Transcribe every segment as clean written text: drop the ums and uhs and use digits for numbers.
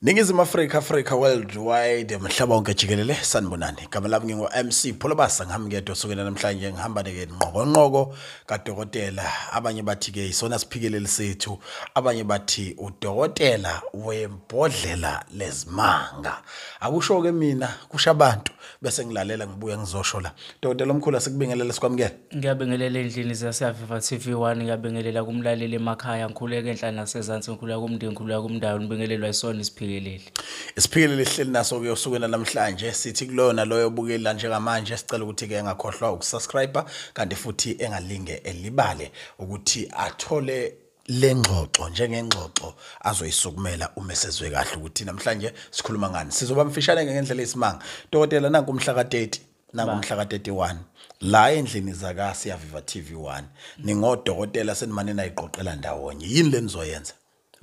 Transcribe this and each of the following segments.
Ningizimu Afrika, Africa worldwide, mhlaba wonke jikelele, sanibonani. Igama lami ngingu MC Pholobasa, ngihamba ngedwa sukela namhlanje, ngihamba neke nqokonqoko kadokotela. Abanye bathi ke isona siphikeleli sethu, abanye bathi udokotela wembodlela lezimanga. Akusho ke mina, kusho abantu, bese ngilalela ngibuya ngizosho la. Dokotela omkhulu, asikubingelele, sikwamukele. Ngiyabingelela endlini zaseAviva TV1, ngiyabingelela kumlaleli emakhaya, ngikhuleka enhla nasezansi, ngikhuleka kumndeni, ngikhuleka kumndawo, ngibingelelwa isona isiphikeleli. Isiphikeleli sihleli naso ke osukwini namhlanje, sithi kuloyo naloyo obukela njengamanje, sicela ukuthi ke engakhohlwa ukusubscribe, kanti futhi engalinge elibale ukuthi athole lengxoxo njengengxoxo azoyisukumela uma esezwe kahle ukuthi namhlanje sikhuluma ngani. Sizoba mfishane ngendlela esimanga. Dokotela, nanku umhla ka30, nanku umhla ka31 la endlini zaka Siyaviva TV1, ningodokotela senimane nayiqoqela ndawonye, yini lenizoyenza?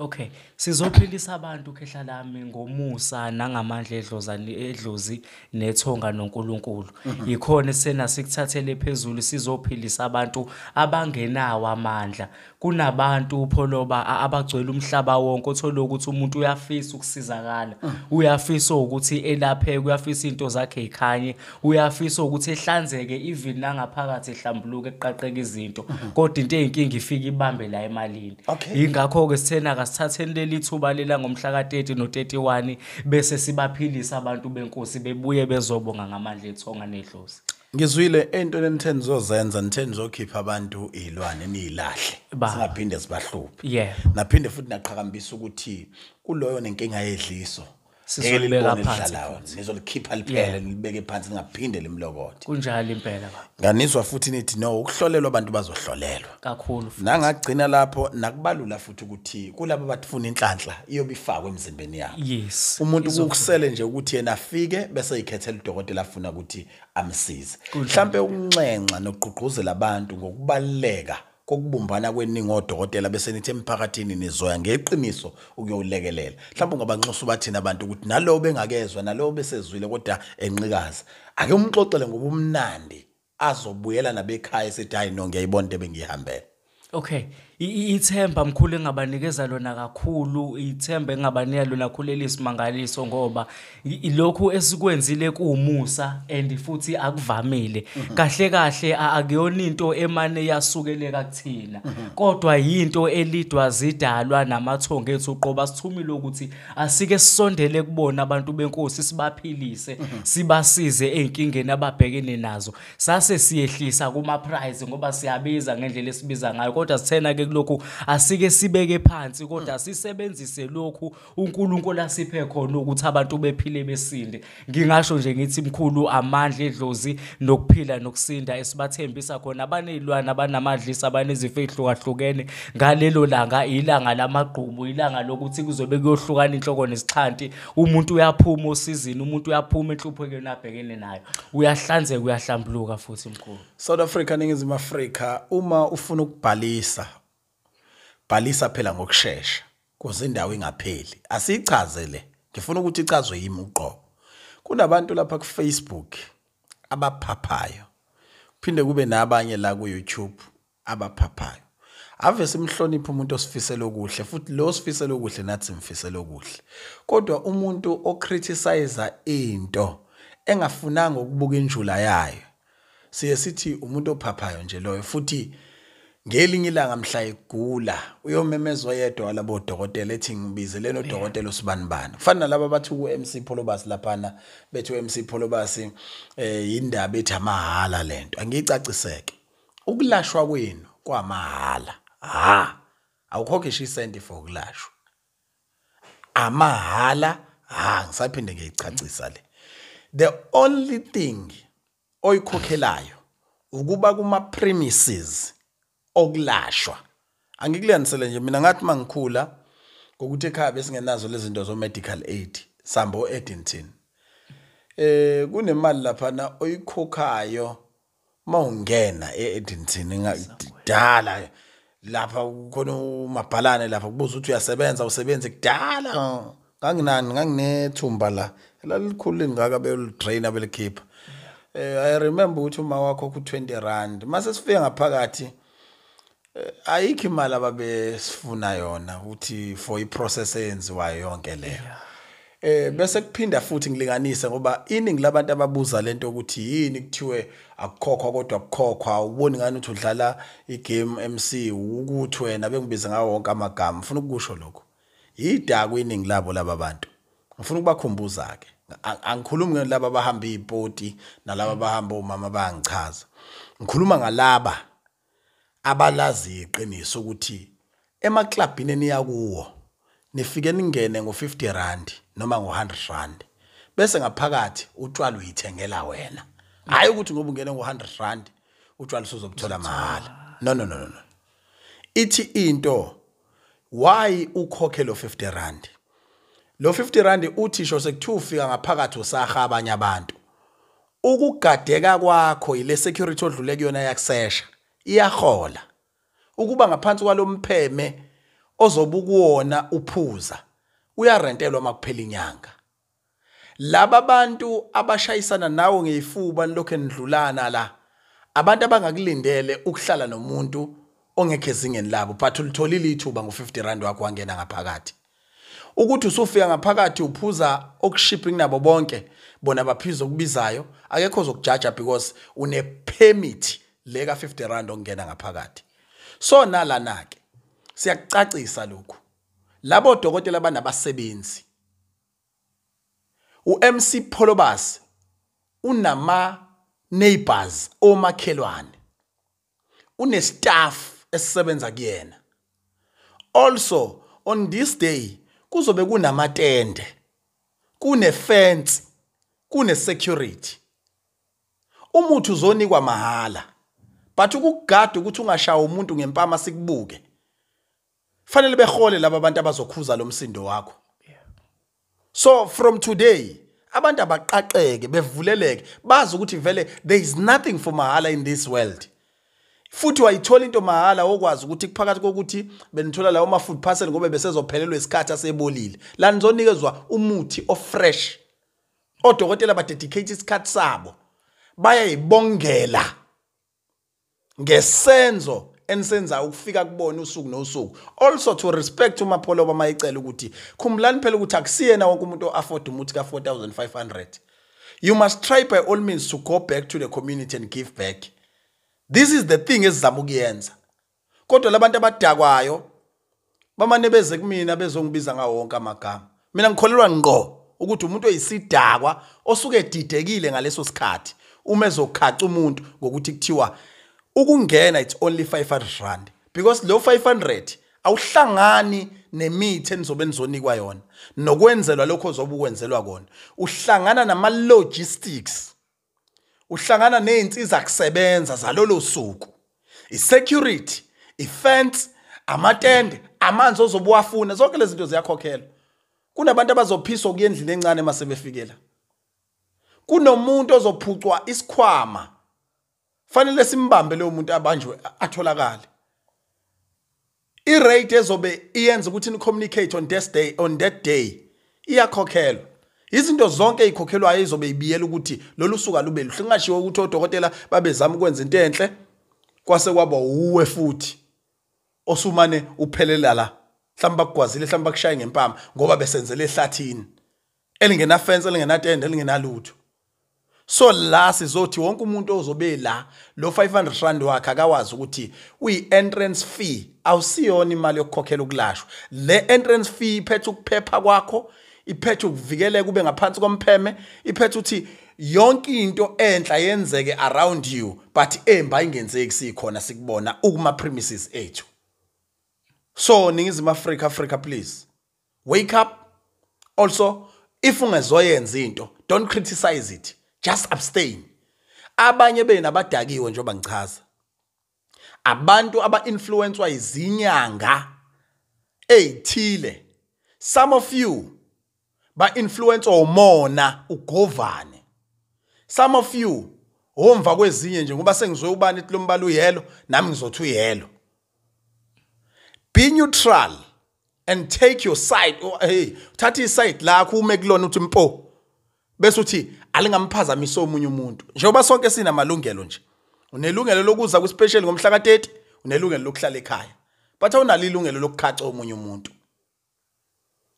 Okay, sizophilisa abantu, khehla lami, ngomusa nangamandla edlozani, edlozi nethonga noNkulunkulu. Ikhona sena sikuthathele phezulu, sizophilisa abantu abangenawo amandla. Kunabantu, Pholoba, abagcwele umhlaba wonke, othola ukuthi umuntu uyafisa ukusizakala, uyafisa ukuthi elapheke, uyafisa into zakhe ikhanye, uyafisa ukuthi ehlanzeke even nangaphakathi, ehlambuluke, eqaqeke izinto, kodwa into eyinkinga ifika ibambe la emalini. Ingakho ke sithena kasithatheni leli thuba lela ngomhla ka30 no31, bese sibaphilisa abantu benkosi, bebuye bezobonga ngamandla ethonga nedlozi. Ngizwile entweni enithe nizozenza, nithe nizokhipha abantu izilwane niyilahle, singaphinde sibahluphe. Naphinde futhi naqhakambisa ukuthi kuloyo nenkinga yedliso, Sizolibeka ngeke phansi lidlalayo, futhi. Nizolikhipha liphele, nilibeke phansi, ningaphinde limlokothe. Kunjalo impela, baba. Nganizwa futhi nithi no, ukuhlolelwa abantu bazohlolelwa. Kakhulu futhi. Nangagcina lapho nakubalula futhi ukuthi kulabo abathufuna inhlanhla iyobe ifakwe emzimbeni yabo. Umuntu kukusele nje ukuthi yena afike bese ikhethela udokotela afuna ukuthi amsize. Mhlambe ukunxenxa nokugqugquzela abantu ngokubaluleka kokubumbana kweningi odokotela, bese nithi emphakathini nizoya ngeqiniso ukuyolekelela. Mhlawumbe ungabanxusa bathina abantu ukuthi nalowo bengakezwa, nalowo besezwile kodwa enqikaza, ake umxoxele ngobumnandi azobuyela nabekhaya esithi, "Hayi no, ngiyayibona into ebengiyihambela." Okay, ithemba, mkhulu, engabanikeza lona kakhulu, ithemba engabanika lona kakhulu elisimangaliso, ngoba lokhu esikwenzile kuwumusa and futhi akuvamile. Kahle kahle akuyona into emane yasukeleka kuthina, kodwa yinto elidwa zidalwa namathongo ethu uqoba sithumile ukuthi asike sisondele kubona abantu benkosi, sibaphilise, sibasize ey'nkingeni ababhekene nazo. Sase siyehlisa kuma price ngoba siyabiza ngendlela esibiza ngayo, kodwa sithena ke kulokhu asike sibeke phansi, kodwa sisebenzise lokhu uNkulunkulu asiphe khona ukuthi abantu bephile besinde. Ngingasho nje ngithi, mkhulu, amandla edlozi nokuphila nokusinda esibathembisa khona abanezilwane, abanamadlisa, abanezifo ezihlukahlukene. Ngalelo langa, ilanga lamagqubu, ilanga lokuthi kuzobe kuyohlukana inhloko nesixhanti. Umuntu uyaphuma osizini, umuntu uyaphuma enhluphekweni abhekene nayo, uyahlanzeka, uyahlambuluka futhi, mkhulu. South Africa, Ningizimu Afrika, uma ufuna ukubhalisa, bhalisa phela ngokusheshsha kuze indawo ingapheli. Asichaze le, ngifuna ukuthi ichazwe yimi uqobo. Kunabantu lapha ku Facebook abaphaphayo, phinde kube nabanye la ku YouTube abaphaphayo. Ave simhloniphe umuntu osifisela okuhle, futhi lo sifisela okuhle nathi simfisela okuhle, kodwa umuntu ocriticize into engafunanga ukubuka injula yayo, siye sithi umuntu ophaphayo nje loyo. Futhi ngelinye ilanga mhla egula uyomemezwa yedwa walabo dokotela ethi, "Ngibizeleni udokotela usibanibani." Kufana nalabo bathi ku-MC Pholobasi laphana, bethi u-MC Pholobasi indaba ethi amahhala lento. Angiyicaciseke, ukulashwa kwenu kwamahhala, ha, awukhokhi isenti for ukulashwa, amahhala. Ha, ngisaphinde ngiyicacisa le. The only thing oyikhokhelayo ukuba kuma premises okulashwa. Angikulandisele nje, mina ngathi mangikhula, ngokuthi ekhaya besingenazo lezi zinto zo medical aid, samba o-Addington, kunemali laphana oyikhokhayo mawungena e-Addington kudala lapha, khona umabhalane lapha kubuza ukuthi uyasebenza, usebenzi. Kudala nganginani, nganginethumba la lalikhulu lingaka, belidrain, belikhipha. I remember ukuthi uma wakho ku 20 rand, mase sifika ngaphakathi, ayikho imali ababesifuna yona ukuthi for iprocess eyenziwayo yonke leyo. Bese kuphinda futhi ngilinganise, ngoba iningi labantu ababuza lento ukuthi yini kuthiwe akukhokhwa kodwa kukhokhwa, uboni ngani ukuthi udlala igame MC ukuthi wena bengibiza ngawo wonke amagama. Ngifuna ukusho lokho, yidakwa iningi labo laba bantu. Ngifuna ukubakhumbuza ke, angikhulumi ngalaba abahamba izipoti nalaba abahamba omama bayangichaza, ngikhuluma ngalaba abalazi iqiniso ukuthi emaklabhini eniya kuwo nifike ningene ngo-50 rand noma ngo-100 rand, bese ngaphakathi utshwala uyithengela wena. Hayi ukuthi ngoba ungene ngo-100 rand utshwala usuzobuthola mahhala. No, no, no, no, no. Ithi into, why ukhokhe lo 50 rand? Lo 50 rand uthi sho sekuthiwa ufika ngaphakathi usaha abanye abantu, ukugadeka kwakho ile security odlule kuyona yakusesha iyahola ukuba ngaphansi kwalompheme ozobukuwona uphuza, uyarentelwa makuphela inyanga. Laba bantu abashayisana nawe ngeyifuba nilokhu enidlulana la, abantu abangakulindele ukuhlala nomuntu ongekho ezingeni labo, but ulitholile ithuba ngo-50 rand wakho wangena ngaphakathi. Ukuthi usufika ngaphakathi uphuza okushipping nabo bonke, bona baphiza okubizayo, akekho ozokujaja because une permit le ka 50 rand okungena ngaphakathi. So nalana ke siyakucacisa lokhu, labo dokotela banabasebenzi. uMC Pholobas unama neighbors, omakhelwane, une staff esisebenza kuyena. Also on this day kuzobe kunamatende, kune fence, kune security. Umuthi uzonikwa mahala, but ukugada ukuthi ungashawa umuntu ngempama sikubuke, fanele behole laba bantu abazokhuza lo msindo wakho. So from today abantu abaqaqeke, bevuleleke, bazi ukuthi vele there is nothing for mahala in this world. Futhi wayithola into mahala okwazi ukuthi kuphakathi kokuthi benithola lawo ma food parcel ngoba besezophelelwe isikhathi asebolile. La nizonikezwa umuthi ofresh. Odokotela ba dedicate isikhathi sabo, bayayibongela ngesenzo enisenza ukufika kubona usuku nosuku. Also to respect uMapholoba mayicela ukuthi khumbulani phela ukuthi akusiyena wonke umuntu o-afford umuthi ka 4500. You must try by all means to go back to the community and give back. This is the thing esizama ukuyenza. Kodwa labantu abadakwayo bamane beze kumina bezongibiza ngawo wonke amagama. Mina ngikholelwa ngqo ukuthi umuntu oyisidakwa osuke edidekile ngaleso sikhathi uma ezokhaca umuntu ngokuthi kuthiwa ukungena it's only 500 rand, because lo 500 awuhlangani nemithi enizobe nizonikwa yona nokwenzelwa lokho ozobe ukwenzelwa kona. Uhlangana nama logistics, uhlangana nezinsiza kusebenza zalolo suku, isecurity, ifence, amatende, amanzi ozobe uwafuna, zonke lezi zinto ziyakhokhelwa. Kunabantu abazophiswa kuye endlini encane mase befikela. Kunomuntu ozophucwa isikhwama, fanele simbambe leyo muntu abanjwe atholakale. I-rate ezobe iyenza ukuthi ni communicate on this day, on that day, iyakhokhelwa. Izinto zonke ezikhokhelwayo izobe ibiyela ukuthi lolu suka lube luhle. Kungashiwo ukuthi odokotela babezama ukwenza into enhle kwase kwaba uwe futhi osumane uphelela la, mhlawumbe bakugwazile, mhlawumbe bakushaye ngempama ngoba besenzele ehlathini elingena fence, elingenatende, elingenalutho. So la sizothi wonke umuntu ozobe la, lo 500 rand wakhe akawazi ukuthi uyi entrance fee, awusiyona imali yokukhokhela ukulashwa. Le entrance fee iphethe ukuphepha kwakho, iphethe ukuvikeleka ube ngaphansi kompheme, iphethe ukuthi yonke into enhla yenzeke around you, but emba ingenzeki sikhona sikubona ukuma premises ethu. So Ningizimu Afrika, Africa, please wake up. Also if ungezoyenza into, don't criticize it, just abstain. Abanye benu abadakiwe njengoba ngichaza, abantu aba-influencewa izinyanga ey'thile. Some of you ba-influence umona, ugovane. Some of you omva kwezinye nje, ngoba sengizwe ubani ethi lo mbala uyelo, nami ngizothi uyelo. Be neutral and take your side. Oh, hey, thatha iside lakho ume kulona uthi mpo, bese uthi alingamphazamisa omunye umuntu. Njengoba sonke sinamalungelo nje, unelungelo lokuza ku-special ngomhla ka-30, unelungelo lokuhlala ekhaya, but awunalo ilungelo lokukhaca omunye umuntu.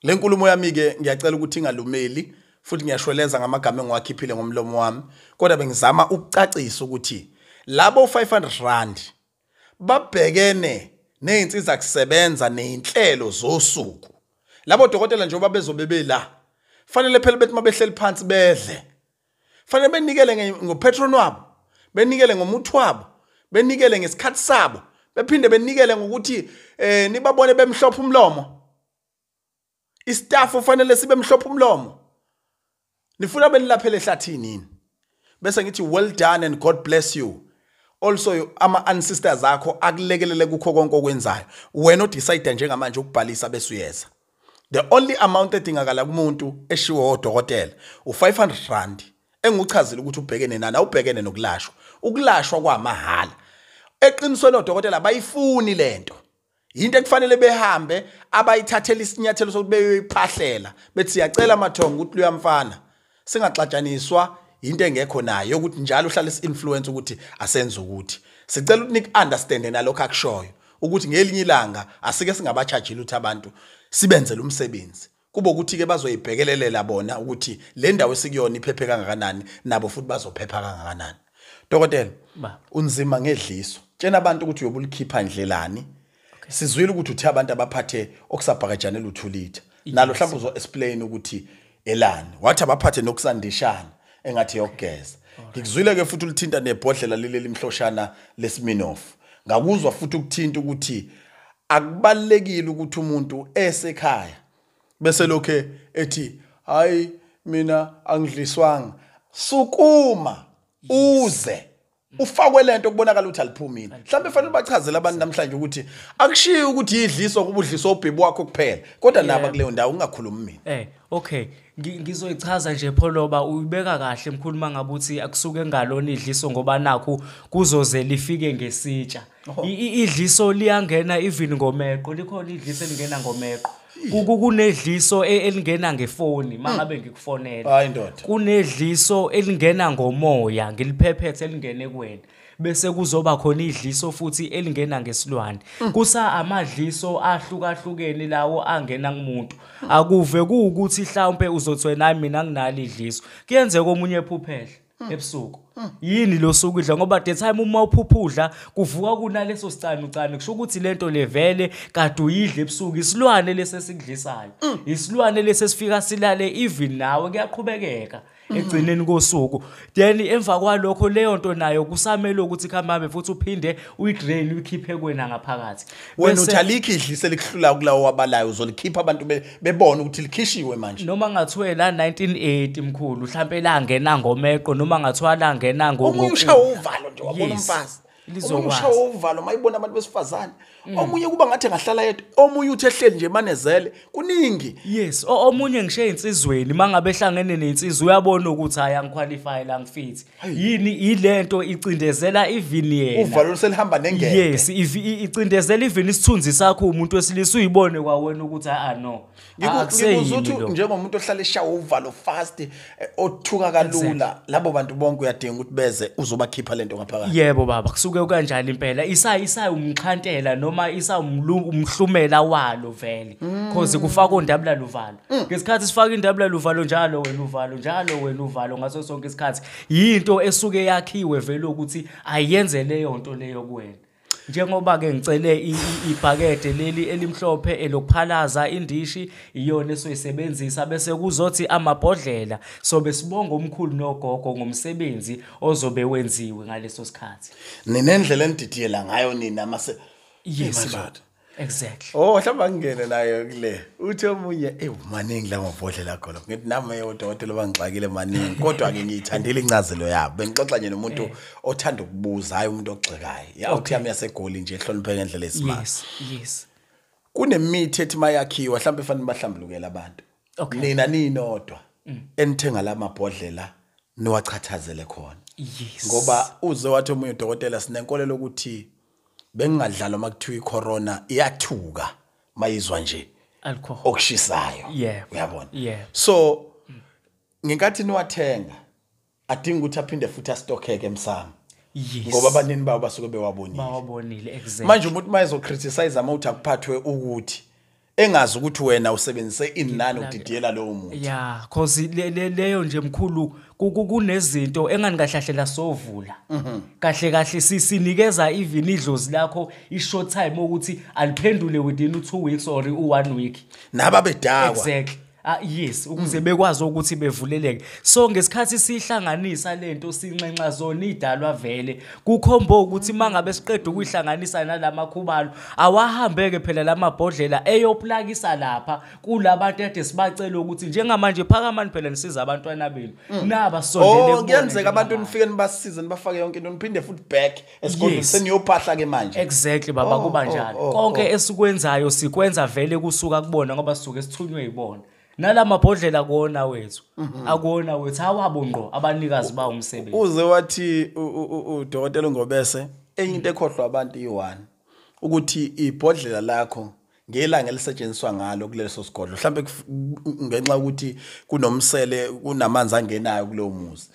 Le nkulumo yami ke ngiyacela ukuthi ingalumeli futhi ngiyashweleza ngamagama engiwakhiphile ngomlomo wami, kodwa bengizama ukucacisa ukuthi labo 500 rand babhekene nezinsiza kusebenza nezinhlelo zosuku. Labo dokotela njengoba bezobe bela, fanele phela bethi mabehleli phansi bedle, fanele benikele ngopetron wabo, benikele ngomuthi wabo, benikele ngesikhathi sabo, bephinde benikele ngokuthi nibabone bemhlophe umlomo. Istaff ufanele sibe mhlophe umlomo. Nifuna benilaphele ehlathini yini? Bese ngithi well done and God bless you. Also ama ancestors akho akulekelele kukho konke okwenzayo. Wena odecide njengamanje ukubhalisa bese uyeza. The only amount edingakala kumuntu eshiwo odokotela u500 rand enguchazile ukuthi ubhekene nani, awubhekene nokulashwa. Ukulashwa kwamahala. Eqinisweni odokotela abayifuni lento. Into ekufanele behambe abayithathela isinyathelo sokuthi beyoyiphahlela bethi siyacela amathongo ukuthi luyamfana, singaxatshaniswa into engekho nayo ukuthi njalo uhlale si-influence ukuthi asenze ukuthi sicela ukuthi niku-understande nalokho akushoyo ukuthi ngelinye ilanga asike singabachajile ukuthi abantu sibenzele umsebenzi, kube ukuthi-ke bazoyibhekelelela bona ukuthi le ndawo esikuyona iphephe kangakanani, nabo futhi bazophepha kangakanani. Dokotela, unzima ngedliso, tshena abantu ukuthi uyobe ulikhipha ndlelani. Sizwile ukuthi uthe abantu abaphathe okusabhakajane luthulitha nalo mhlawumbe uzo explain ukuthi elani, wathi abaphathe nokusandishana engathi yokugeza. Ngikuzwile ke futhi ulithinta nebhodlela leli limhloshana leSminoff. Ngakuzwa futhi ukuthinta ukuthi akubalekile ukuthi umuntu esekhaya bese lokhe ethi hayi mina angidliswanga. Sukuma uze ufakwe lento kubonakala ukuthi aliphumile. Mhlawumbe fanele bachazele abantu namhlanje ukuthi akushiyi ukuthi idliswa kuba udliswa ubhebu wakho kuphela, kodwa naba kuleyo ndawo ungakhulumi mina. Okay, ngizoyichaza nje Pholoba, uyibeka kahle mkhulu mangabe uthi akusuke ngalona idliso ngoba nakho kuzoze lifike ngesitsha. Idliso liyangena even ngomeqo, likhona idliso elingena ngomeqo. Kunedliso elingena ngefoni mangabe ngikufonela. Hayi ndoda. Kunedliso elingena ngomoya, ngiliphephethe elingene kuwena. Bese kuzoba khona idliso futhi elingena ngesilwane. Kusa amadliso ahlukahlukene lawo angena kumuntu. Akuve kuukuthi mhlawumbe uzothi wena mina nginalo idliso. Kuyenzeka omunye ephuphele ebusuku. Yini lo suku idla ngoba the time uma uphuphudla kuvuka kunaleso sicane ucane, kusho ukuthi lento levele kade uyidle ebusuku. Isilwane lesi esikudlisayo, isilwane lesi esifika silale even nawe, kuyaqhubekeka egcineni kosuku. Then emva kwalokho leyo nto nayo kusamele ukuthi ikhambe futhi uphinde uyidrain uyikhiphe kuwena ngaphakathi. Wena uthi alikho idlise likuhlula kulawo wabalayo, uzolikhipha abantu bebone ukuthi likhishiwe manje. Noma ngathiwe la 1980 mkhulu mhlambe la ngena ngomeqo, noma ngathiwa la ngena ngomunye ushawa uvalo nje wabona umfazi, omunye ushawa uvalo mayibona abantu besifazane, omunye kuba ngathi engahlala yedwa, omunye uthi ehleli nje manezele kuningi. Yes, omunye ngisho insizweni mangabe ehlangene nensizwe uyabona ukuthi hayi angiqualify la ngifithi. Yini ilento icindezela even yena. Uvalo selihamba nengeke. Yes, icindezela even isithunzi sakho umuntu wesilisa uyibone kwawena ukuthi a no. Ngikubuza ukuthi njengomuntu ohlala eshawa uvalo fast othuka kalula, labo bantu bonke uyadinga ukuthi beze uzobakhipha lento ngaphakathi. Yebo baba, kusuke kanjalo impela. Isa umxhantela noma isa umhlumela walo vele, because kufaka ondabula luvalo. Ngesikhathi sifaka indabula luvalo njalo wena uvalo, njalo wena uvalo ngaso sonke isikhathi. Yinto esuke yakhiwe vele ukuthi ayenze leyo nto leyo kuwena. Njengoba ke ngicele ibhakede leli elimhlophe elokuphalaza indishi iyona esoyisebenzisa, bese kuzothi amabhodlela sobe sibonga omkhulu nogogo ngomsebenzi ozobe wenziwe ngaleso sikhathi. Ninendlela enididiyela ngayo nina mase. Yes baba. Exactly. Oh, mhlawumbe ngingene nayo kule. Uthi omunye maningi la mabhodlela khona. Ngithi nami odokotela bangixakile maningi, kodwa ke ngiyithandile incazelo yabo. Bengixoxa nje nomuntu othanda ukubuza, hayi umuntu ogxekayo. Ya uthi yami yaseGoli nje ehlonipheke ngendlela esimanga. Yes, yes. Kunemithi ethi mayakhiwa mhlawumbe fanele bahlambulukele abantu. Nina ninodwa enithenga la mabhodlela niwachathazele khona. Yes. Ngoba uze wathi omunye udokotela sinenkolelo ukuthi bengingadlala makuthiwa icorona iyathuka mayizwa nje alcohol okushisayo. Uyabona? So ngenkathi niwathenga adinga ukuthi aphinde futhi astockeke emsamo. Yes. Ngoba abanini babo basuke bewabonile. Bawabonile, exactly. Manje umuntu mayezo criticize ama uthi akuphathwe ukuthi Engazi ukuthi wena usebenzise inani ukudidiyela lowo muntu. Yeah, cause leyo nje mkhulu kunezinto engani kahlahlela sovula. Kahle kahle sinikeza even idlozi lakho i-short time ukuthi aliphendule within 2 weeks or u1 week. Naba bedakwa. Exactly. Yes, ukuze bekwazi ukuthi bevuleleke. So ngesikhathi sihlanganisa lento sinxenxa zona idalwa vele kukhomba ukuthi mangabe siqeda ukuyihlanganisa nalamakhubalo awahambeke phela lamabhodlela eyoplakisa lapha kulabantu ade sibacela ukuthi njengamanje phakamani phela nisiza abantwana benu naba sondele. Oh, kuyenzeka abantu nifike nibasize nibafake yonke into niphinde futhi back esikoleni seniyophahla ke manje. Exactly baba, kuba njalo. Konke esikwenzayo sikwenza vele kusuka kubona ngoba sisuke sithunywe yibona. Nalamabhodlela akuwona wethu, akuwona wethu, awabo ngqo abanikazi bawo umsebenzi. Uze wathi uDokotela Ngobese enye into ekhohlwa abantu iyi-1 ukuthi ibhodlela lakho ngelanga elisetshenziswa ngalo kuleso sigodlo, mhlambe ngenxa ukuthi kunomsele kunamanzi angenayo kulowo muzi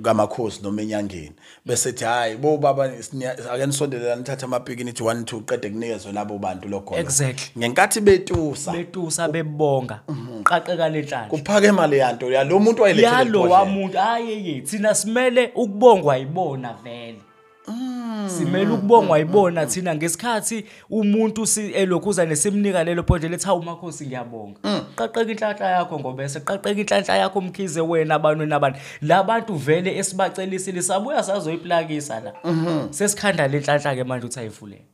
kamakhosi noma enyangeni, bese ethi hayi bo baba ake nisondelelana nithathe amapiki nithi 1 2 qede kunikezwe labo bantu lokho. Exactly. Ngenkathi betusa bebonga qaqeka lenhlanhla kuphake imali yanto yalo muntu wayelethe yalo wamuntu. Hayi thina simele ukubongwa yibona vele. Simele ukubongwa yibona thina ngesikhathi umuntu elokhuza nesimnika lelo bhodlela ethi hawu makhosi ngiyabonga. Qaqeka inhlanhla yakho Ngobese, qaqeka inhlanhla yakho Mkhize, wena abantu nabantu labantu vele esibacelisile sabuya sazoyiplakisa la. Sesikhanda lenhlanhla ke manje uthi ayivuleke.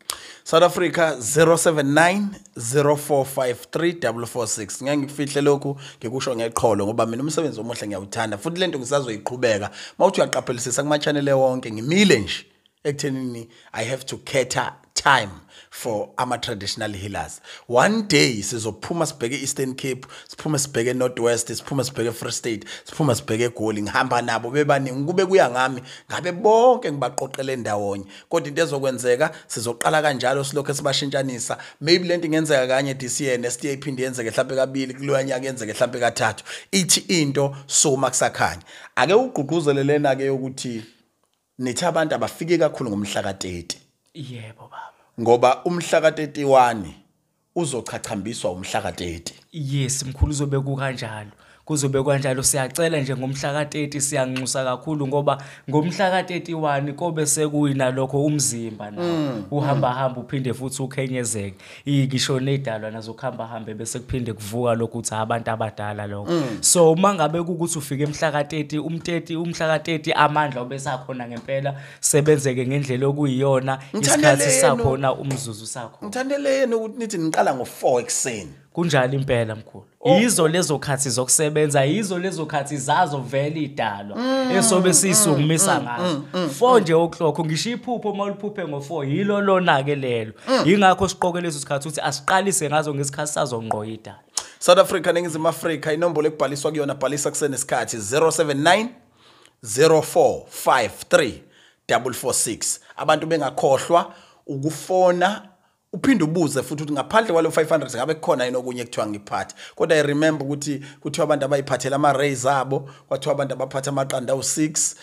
South Africa 079 0453 446. Ngeke ngikufihle lokhu ngikusho ngeqholo ngoba mina umsebenzi omuhle ngiyawuthanda futhi lento ngisazoyiqhubeka. Mawuthi uyaqaphelisisa kuma channel wonke ngimile nje ekuthenini I have to cater time for ama traditional healers. One day sizophuma sibheke Eastern Cape, siphume sibheke North West, siphume sibheke Free State, siphume sibheke eGoli, ngihamba nabo bebaningi kube kuya ngami ngabe bonke ngibaqoqele ndawonye. Kodwa into ezokwenzeka sizoqala kanjalo silokho sibashintshanisa. Maybe lento ingenzeka kanye this year, next year iphinde yenzeke mhlawumbe kabili, kuloya nyaka yenzeke mhlawumbe kathathu. Ithi into soma kusakhanya. Ake ugqugquzele lena ke yokuthi nithi abantu abafike kakhulu ngomhla ka-30. Yebo baba. Ngoba umhla ka-31 uzochachambiswa umhla ka-30. Yes mkhulu, uzobe kukanjalo. Kuzobe kanjalo. Siyacela nje ngomhla ka-30, siyanxusa kakhulu ngoba ngomhla ka-31 kobe sekuyina lokho umzimba nawo uhamba hamba uphinde futhi ukhenyezeke, ngisho nedalwa nazo kuhamba hambe bese kuphinde kuvuka lokho ukuthi abantu abadala lokho. So uma ngabe kukuthi ufike emhla ka-30 um30 umhla ka-30 amandla obesakhona ngempela sebenzeke ngendlela okuyiyona, isikhathi sakhona umzuzu sakho. Ngithandeleni ukuthi nithi niqala ngo4 ekuseni. Kunjalo impela mkhulu. Yizo lezo khathi zokusebenza, yizo lezo khathi zazo vele idalwa esobe sisukumisa ngazo. 4 nje o'clock ngisho iphupho mawuliphuphe ngo4 yilo lona ke lelo. Ingakho siqoke leso sikhathi ukuthi asiqalise ngazo ngesikhathi sazo ngqo idalwa. South Africa, Ningizimu Afrika, inombolo ekubhaliswa kuyona, bhalisa kusenesikhathi 079 0453 446. Abantu bengakhohlwa ukufona uphinde ubuze futhi ukuthi ngaphandle kwalo 500 ngabe kukhona yini okunye ekuthiwa ngiphathe. Kodwa I remember ukuthi kuthiwa abantu abayiphathela ama rays abo, kwathiwa abantu abaphatha amaqanda awu6,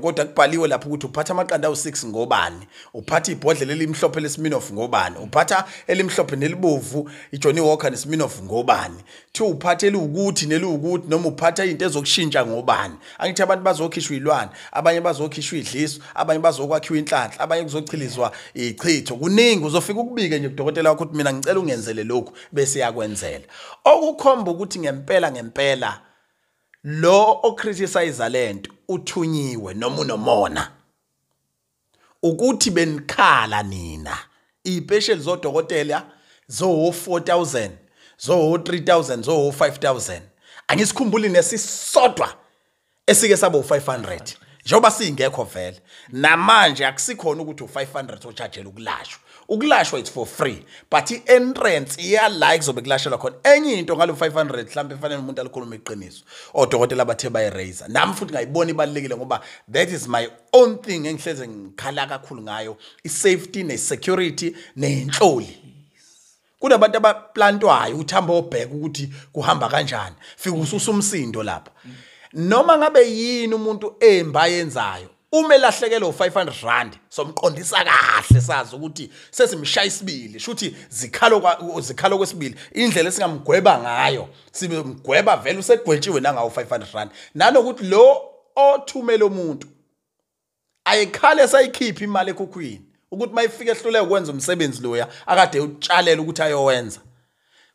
kodwa kubhaliwe lapho ukuthi uphatha amaqanda awu6 ngobani, uphatha ibhodlela elimhlophe leSmirnoff ngobani, uphatha elimhlophe nelibovu iJohnny Walker neSmirnoff ngobani, kuthiwa uphatha eliwukuthi neliwukuthi noma uphatha into ezokushintsha ngobani. Angithi abantu bazokhishwa ilwane, abanye bazokhishwa idliso, abanye bazokwakhiwa inhlanhla, abanye kuzochilizwa ichitho. Kuningi uzofika ukubike nje kudokotela wakho ukuthi mina ngicela ungenzele lokhu bese yakwenzela. Okukhomba ukuthi ngempela ngempela lo ocriticize lento uthunyiwe noma unomona. Ukuthi benikhala nina ipesheli zodokotela zo 4000 zo 3000 zo 5000, angisikhumbuli nesisodwa esike sabo 500 njengoba singekho vele. Namanje akusikhona ukuthi u500 ochajela ukulashwa. Ukulashwa it's for free, but i-entrance iya la kuzobe kulashelwa khona. Enye into ngalo 500 mhlawumbe fanele umuntu alikhuluma iqiniso, odokotela bathe bayiraise. Nami futhi ngayibona ibalekile ngoba that is my own thing engihleze ngikhala kakhulu ngayo, i-safety ne-security nenhloli. Kunabantu abaplantwayo ukuthi hamba obheka ukuthi kuhamba kanjani, fika ususa umsindo lapha. Noma ngabe yini umuntu emba yenzayo, Uma elahlekelwe u500 rand somqondisa kahle, sazi ukuthi sesimshaya isibili, shuthi zikhalo kwesibili. Indlela esingamgweba ngayo, simgweba vele usegwetshiwe nangawo 500 rand. Nanokuthi lo othumela umuntu ayikhale sayikhipha imali ekhukhwini, ukuthi mayifika ehluleke ukwenza umsebenzi loya akade utshalela ukuthi ayowenza,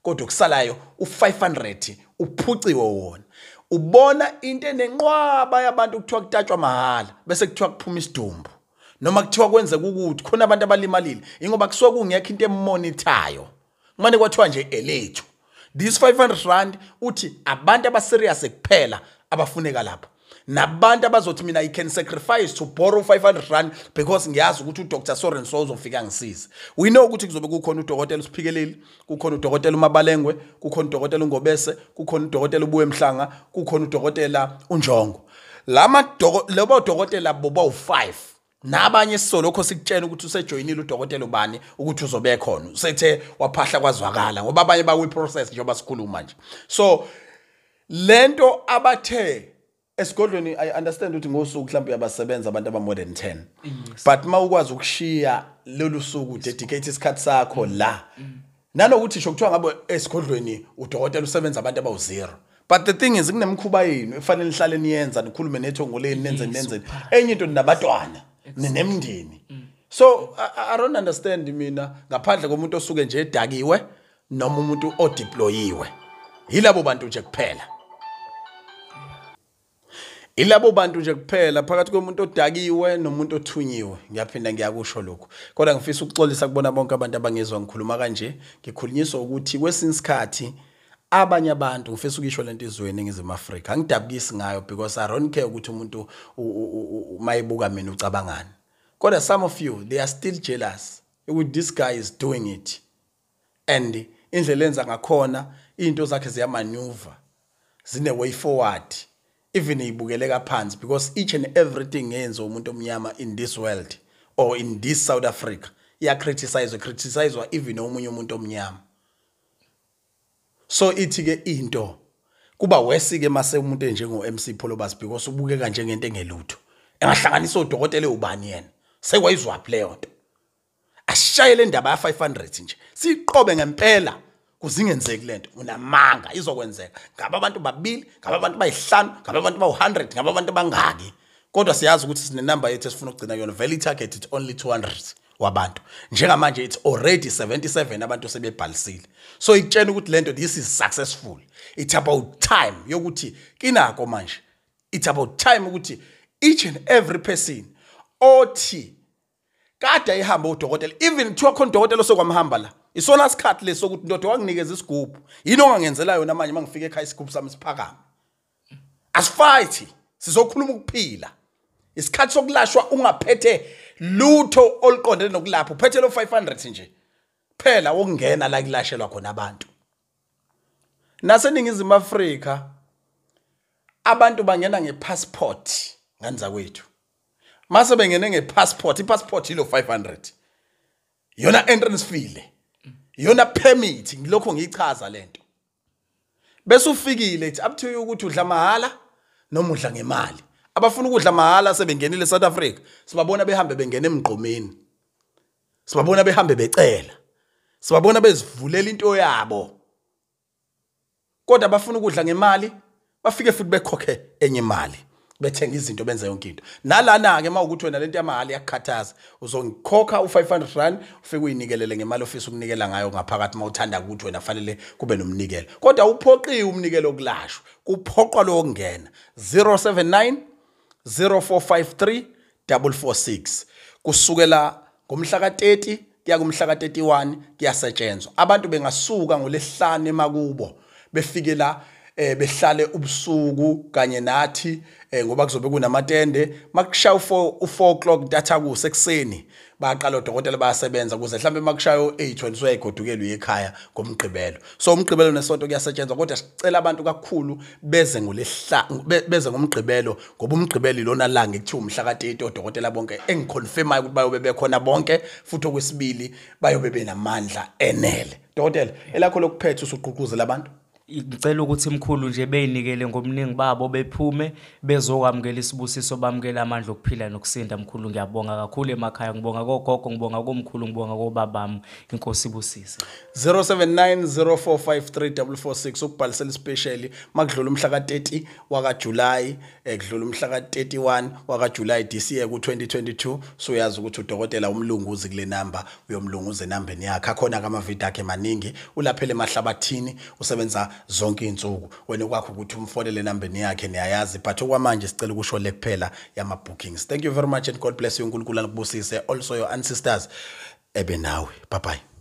kodwa kusalayo u500 uphuciwe wona. Ubona into enenqwaba yabantu kuthiwa kutatshwa mahhala, bese kuthiwa kuphuma isidumbu, noma kuthiwa kwenzeka ukuthi khona abantu abalimalile, ingoba kusuke kungekho into emonithayo. Kumane kwathiwa nje elethu this 500 rand, uthi abantu abaserious kuphela abafuneka lapha, nabantu abazothi mina I can sacrifice to borrow 500 rand because ngiyazi ukuthi uDr Soren so uzofika ngisize. We know ukuthi kuzobe kukhona udokotela uSiphikeleli, kukhona udokotela uMabalengwe, kukhona udokotela uNgobese, kukhona udokotela uBuye Mhlanga, kukhona udokotela uNjongo. Lama lobo dokotela boba u5 nabanye sizolokho sikutshela ukuthi usejoyinile udokotela ubani ukuthi uzobe khona, usethe waphahla kwazwakala, ngoba abanye bawi process njengoba sikhuluma nje. So lento abathe esigodlweni, I understand ukuthi ngosuku mhlawumbe uyabasebenza abantu aba more than 10, but mawukwazi ukushiya lolu suku, dedicate isikhathi sakho la, nanokuthi sho kuthiwa ngabe esigodlweni udokotela usebenza abantu abawu0. But the thing is, kunemikhuba yenu efanele nihlale niyenza, nikhulume nethongoleni, nenze enye into, nabantwana nenemndeni. So I don't understand mina, ngaphandle komuntu osuke nje edakiwe noma umuntu odeployiwe, yilabo bantu nje kuphela. Ilabo bantu nje kuphela, phakathi komuntu odakiwe nomuntu othunyiwe. Ngiyaphinda ngiyakusho lokhu, kodwa ngifisa ukuxolisa kubona bonke abantu abangezwa ngikhuluma kanje. Ngikhulunyiswa ukuthi kwesinye isikhathi abanye abantu, ngifisa ukisho lento izweni eNingizimu Afrika, angidabukisi ngayo because I don't care ukuthi umuntu mayibuka mina ucabangani, kodwa some of you, they are still jealous ukuthi this guy is doing it, and indlela enza ngakhona into zakhe ziyamaneuver, zine way forward, even ibukeleka phansi, because each and everything yenza umuntu omnyama in this world or in this South Africa iya criticize even omunye umuntu omnyama. So ithi ke into kuba worse ke mase umuntu enjengo MC Pholobas, because ubukeka njengento engelutho engahlanganisa odokotela ubani yena, sekwayizwaphi leyo nto. Asishayele indaba ya 500 nje, siqobe ngempela kuzingenzeki lento. Unamanga, izokwenzeka. Ngabe abantu babili, ngabe abantu bayihlanu, ngabe abantu bawu100, ngabe abantu bangaki, kodwa siyazi ukuthi sine number yethu esifuna ukugcina kuyona. Vele target it's only 200 wabantu njengamanje, it's already 77 abantu sebebhalisile. So ikutshena ukuthi lento, this is successful. It's about time yokuthi kinako manje, it's about time ukuthi each and every person othi kade ayihamba udokotela, even kuthiwa khona udokotela osekwamhamba la, isona sikhathi leso ukuthi ndoda wanginikeza isigubhu, yini ongangenzela yona manje mangifika ekhaya isigubhu sami siphakame. Asifight, sizokhuluma ukuphila. Isikhathi sokulashwa ungaphethe lutho oluqondene nokulapha, uphethe lo 500 nje phela wokungena la kulashelwa khona abantu. NaseNingizimu Afrika abantu bangena ngepassport nganza kwethu. Mase bengene ngepassport, ipassport ilo 500, yona entrance fee le, yona permit, ngilokho ngiyichaza lento. Bese ufikile, it's up to you ukuthi udla mahala noma udla ngemali. Abafuna ukudla mahala sebengenile eSouth Africa, sibabona behambe bengena emgqomeni, sibabona behambe becela, sibabona bezivulela into yabo. Kodwa abafuna ukudla ngemali bafike futhi bekhokhe enye imali, bethenga izinto, benza yonke into. Nalana ke mawukuthi wena lento yamahhala iyakukhathaza, uzongikhokha u500 rand, ufike uyinikelele ngemali ofisa ukunikela ngayo ngaphakathi, mawuthanda ukuthi wena fanele kube nomnikelo. Kodwa uphoqiwe umnikelo okulashwa, kuphoqwa lo okungena. 079 0453 446. Kusukela ngomhla ka30 kuya kumhla ka31 kuyasetshenzwa. Abantu bengasuka ngolesihlanu emakubo, befike la, behlale ubusuku kanye nathi, ngoba kuzobe kunamatende. Makushaya u4 o'clock ntathakusa ekuseni baqala odokotela bayasebenza, kuze mhlambe makushaya u8 wena usuyayigodukela uye ekhaya ngomgqibelo. So umgqibelo nesonto kuyasetshenzwa, kodwa sicela abantu kakhulu beze ngolesihlanu, beze ngomgqibelo, ngoba umgqibelo ilona langa ekuthiwa umhla ka30 odokotela bonke engiconfirmayo ukuthi bayobe bekhona bonke, futhi okwesibili bayobe benamandla enele. Dokotela, elakho lokuphetha usugqugquzela abantu. Ngicela ukuthi mkhulu nje beyinikele ngobuningi babo, bephume bezokwamukela isibusiso, bamukele amandla okuphila nokusinda. Mkhulu, ngiyabonga kakhulu emakhaya, ngibonga kogogo, ngibonga komkhulu, ngibonga kobabami. Inkosi ibusise. 0790453446 ukubhalisela ispecial makudlula umhla ka30 wakaJuly, kudlula umhla ka31 wakaJuly this year ku2022. So uyazi ukuthi udokotela umlunguzi kule number, uyomlunguza enambeni yakhe. Akhona ke amavidiyo akhe maningi, ulaphele emahlabathini, usebenza zonke izinsuku. Wena kwakho ukuthi umfonele enambeni yakhe, niyayazi, but okwamanje sicela ukusho le kuphela yama bookings. Thank you very much and God bless you. uNkulunkulu anibusise, also your ancestors ebe nawe. Bye bye.